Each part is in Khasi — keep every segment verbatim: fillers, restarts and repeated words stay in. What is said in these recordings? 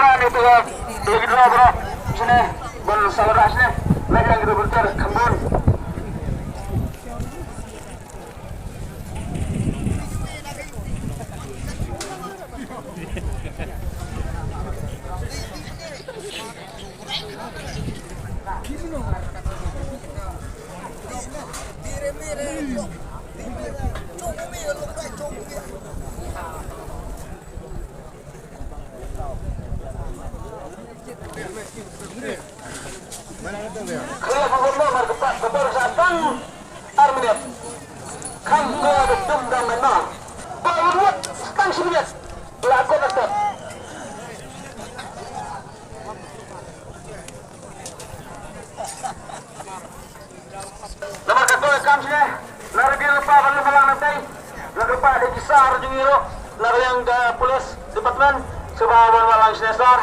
Ani tu, lagi dua bro. Sini, bol salah sini. Lagi, lagi dua bol ter, kembun. Khlieh pynbor mar kpa, kpa sa tang ar minit. Kham ko da dum dang mynno. Ko minit tang shi minit. La ko na tep. Namar ka kol kam shine, na ka liang ka pa ban balang na tai, na ka pa da ki sar jong ngi ruh, na ka liang ka police department, shuwa ban balang shine sar.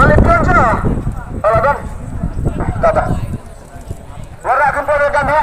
Balik pulang sana. Ala kan. Kata. Wara kempur kan ha.